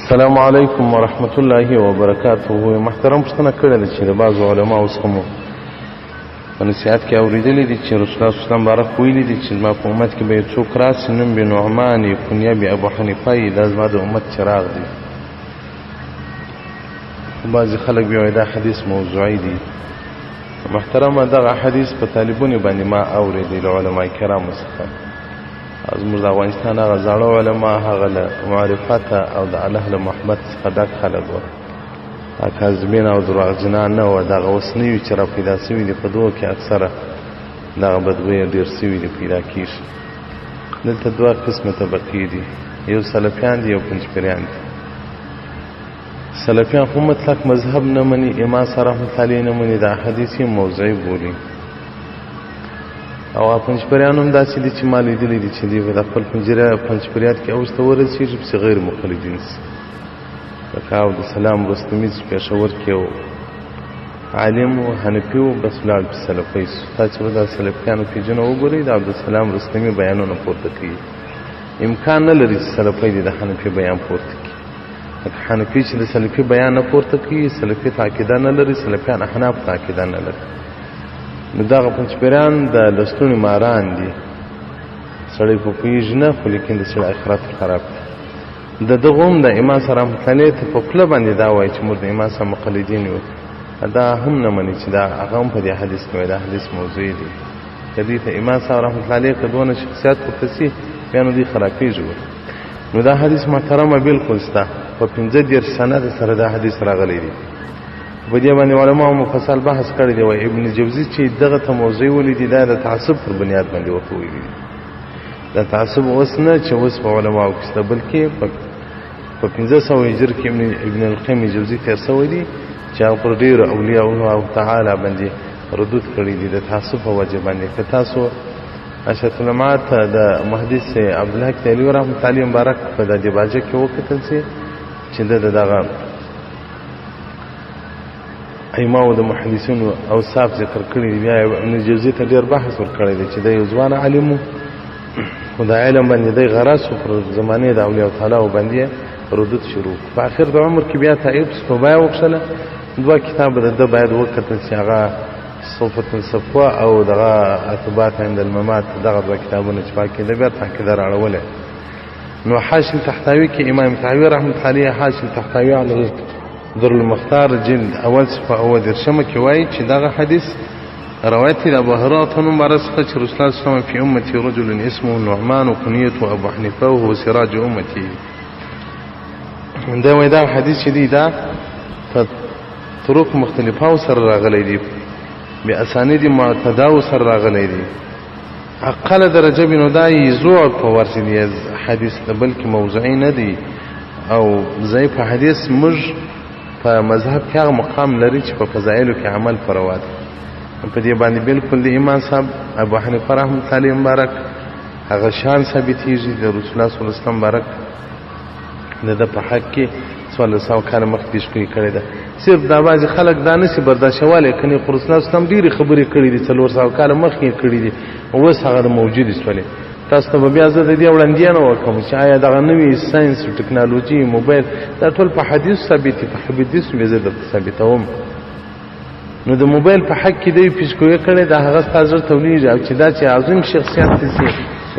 السلام علیکم ورحمت الله وبرکاته. محترم پوښتنه کړې ده چې د بعضو علماو څخه مو په نصیحت کې اورېدلي دي چې رسول الله صلی الله علیه وسلم مبارک ویلي دي چې زما په امت کې به یو څوک راسي، نوم به نعمان وي، کنیه به ابو حنیفه وي، دا زما د امت چراغ دی. خو بعضې خلک بیا وایي دا حدیث موضوعي دی. محترمه، دغه حدیث په طالبونو باندې ما اورېدی له علما کرامو څخه. زموږ د افغانستان هغه زاړه علما هغه له معرفته او د الله له محبت څخه ډک خلک وو، کاذبین او درواغجنان نه وه. دغه اوس نوي چې را پیدا سوي دي په دوو کې اکثره دغه بدبویه ډېر سوي دي پیدا کېږي. دلته دوه قسمه طبقې دي، یو سلفیان دي، یو پنجپیریان دي. سلفیان خو مطلق مذهب نه مني، امام صاحب رحمت الله علیه نه مني، دا حدیث یې موضوعي بولي. او پنجپریان هم داسې دي چې ما لیدلي دي چې دوی به د خپل پنجپریات کې اوج ته ورسېږي، پسې غیر مقلدین سي. لکه عبدالسلام رستمي چې پېښور کې یو عالم و، حنفي و، بس ولاړ پسې سلفي سو. تاسې به دا سلفیانو پیجونه وګورئ، د عبدالسلام رستمي بیانونه پورته کوي. امکان نه لري چې سلفي دې د حنفي بیان پورته کړي. لکه حنفي چې د سلفي بیان نه پورته کوي، سلفي ته عقیده نه لري، سلفیان احناف ته عقیده نه لري. نو دغه پنجپیران د لستوڼي ماران دي، سړی په پوهېږي نه، خو لیکن د سړي اخرت خراب دی. د دغه هم د امام سره رحمت الله ته په خوله باندې دا وایي چې موږ د امام سره مقلدین یو، دا هم نه مني چې دا هغه هم په دې حدیث کې وایي دا حدیث موضوعي دی. که دوی ته امام صاحب رحمت الله علیه که دونه شخصیت ورته سي، بیا نو دوی خرابېږي ورته. نو دا حدیث محترمه بلکل سته، په 35 سند سره دا حدیث راغلی دی. په دې باندې علماو مفصل بحث کړی دی. وایي ابن جوزي چې دغه ته موضوع ولیدي، دا د تعصب پر بنیاد باندې ورته ویلي دي. دا تعصب اوس نه چې اوس په علماو کې شته، بلکې په 500 هجر کې ابن القیم جوزي تېر سوی دی چې هغه پر ډېرو اولیاء الله تعالی باندې ردود کړي دي د تعصب په وجه باندې. که تاسو اشرف العلماء ته د محدث عبدالحق تیلي رحمت الله علیه مبارک په د دیباجه کې وکتل سي چې د دغه ائمه د محدثینو اوصاف ذکر کړي دي، بیا ابن جوزي ته ډېر بحث ورکړی دی چې دی یو ځوان عالم و، خو د علم باندې دی غرض شو، پر زمانې د اولیاء تعالی باندې ردود شروع کړ. په اخر د عمر کې بیا تائب شو، توبه یې وکړله. دوه کتابه د ده باید وکتل چې هغه صفة الصفوه او دغه اثبات عند الممات، دغه دوه کتابونه چې پاکې ده بیا تحقیق راړولی. نو حاشي تحتاوي کې امام طحاوي رحمت الله علیه حاشي تحتاوي علی در المختار جلد اول صفحه 37 کې وایي چې دغه حدیث روایت دی ابو هريره نوم مبارک څخه چې رسول الله صلی الله علیه وسلم في امتي رجل اسمه نعمان وكنيته ابو حنیفه وهو سراج امتي. دا وایي دا حدیث چې دی دا په طرق مختلفه سره راغلی دی، به اسانید معتدا سره راغلی دی. اقل درجه بنو دا ضعف په ورسې دی حدیث ده، بلکې موضوعي نه دی. او ضعیف حدیث موږ په مذهب کې هغه مقام لري چې په فضایلو کې عمل پر روا دی. په دې باندې بالکل د امام صاحب ابو حنیفه رحمت الله علیه مبارک هغه شان ثابتېږي د رسول الله صلی الله علیه وسلم مبارک د ده په حق کې 1400 کاله مخکې پیشګویي کړې ده. صرف دا بعضې خلک دا نه سي برداشتولی، کنې خو رسول الله صلی الله علیه وسلم ډېرې خبرې کړې دي، 400 کاله مخکې یې کړې دي، اوس هغه د موجودې سولې. تاسو ته به بیا زه د دې وړاندوینه وکړم چې آیا دغه نوې ساینس او ټکنالوژي موبایل دا ټول په حدیث ثابت دي، په حدیث به زه درته ثابتوم. نو د موبایل په حق کې دی پیشګویي کړې ده، هغه ستا زړه ته ولېږي. او چې دا چې عظیم شخصیت سي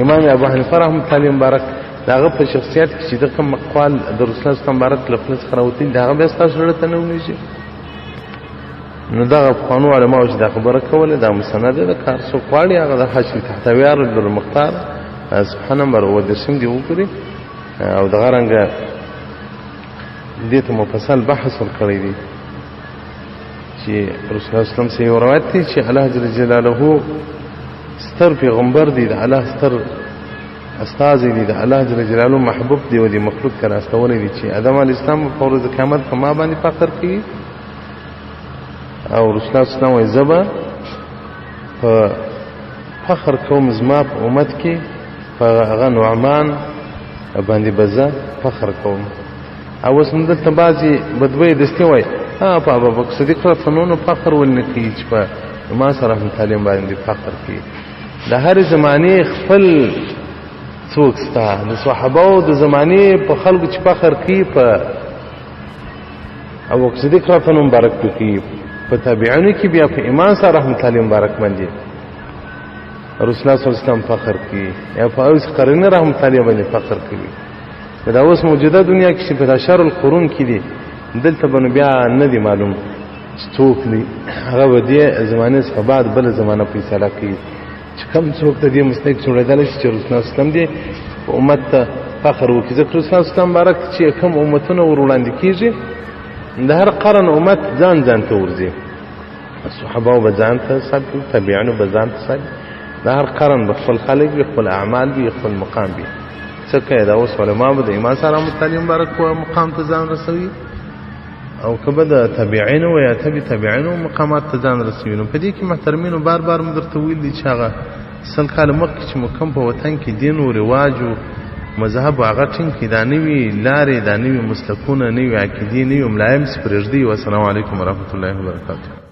امام ابو حنیفه رحمت الله علیه مبارک د هغه په شخصیت کې چې د کوم مقال د رسول الله مبارک له خولې څخه راوتلي د هغه بیا ستاسو زړه ته نه ولېږي. نو دغه پخوانو علماو چې دا خبره کوله دا مسنده ده، که هر څوک غواړي هغه د حاشیه تحتوي المختار صفحه نمبر 37 دې وګوري. او دغه رنګه دې ته مفصل بحث ورکړی دی چې رسول الله صلی الله علیه وسلم یو روایت دی چې الله جل جلاله ستر پیغمبر دی، د الله ستر استازی دی، د الله جل جلاله محبوب دی او د مخلوق ته راستولی دی چې آدم علیه السلام په ورځ د قیامت په ما باندې فخر کوي. او رسول الله صلی الله علیه وسلم وایي زه به په فخر کوم زما په امت کې په هغه نعمان باندې به زه فخر کوم. او اوس نو دلته بعضې بدوی دستي وایي ها په ابوبکر صدیق رضی الله عنه فخر ولې نه کوي چې په ما سره هم تعلیم باندې فخر کوي. د هرې زمانې خپل څوک سته، د صحابو د زمانې په خلکو چې فخر کوي په ابوبکر صدیق رضی الله مبارک پکې، په تابعینو کې بیا په امام صاحب رحمت الله مبارک باندې رسول الله صلی الله علیه وسلم فخر کوي، یا په اوس قرنی رحمت الله باندې فخر کوي. په دا اوس موجوده دنیا کې چې په دا شر القرون کې دي، دلته به نو بیا نه دی معلوم چې څوک دی. هغه به دې زمانې څخه بعد بله زمانه فیصله کوي چې کوم څوک د دې مستحق جوړېدلی شي چې رسول الله صلی الله علیه وسلم دې په امت ته فخر وکړي. ځکه رسول الله صلی الله علیه وسلم مبارک چې کوم امتونه ور وړاندې کېږي، د هر قرن امت ځان ځان ته ورځي. صحابه به ځان ته حساب کوي، تابعینو به ځان ته حساب، د هر قرن به خپل خلک وي، خپل اعمال وي، خپل مقام وي. څه کوي دا اوس علما به د امام صاحب رحمت الله مبارک په مقام ته ځان رسوي، او که به د تابعینو یا تبع تابعینو مقامات ته ځان رسوي. نو په دې کې محترمینو بار بار مو درته ویلي دي چې هغه 100 کاله مخکې چې مو کوم په وطن کې دین و رواج و مذهب هغه ټینګ کړي، دا نوي لارې، دا نوي مسلکونه، نوي عقیدې، نوي ملایم چې پرېږدي. والسلام علیکم ورحمت الله وبرکاته.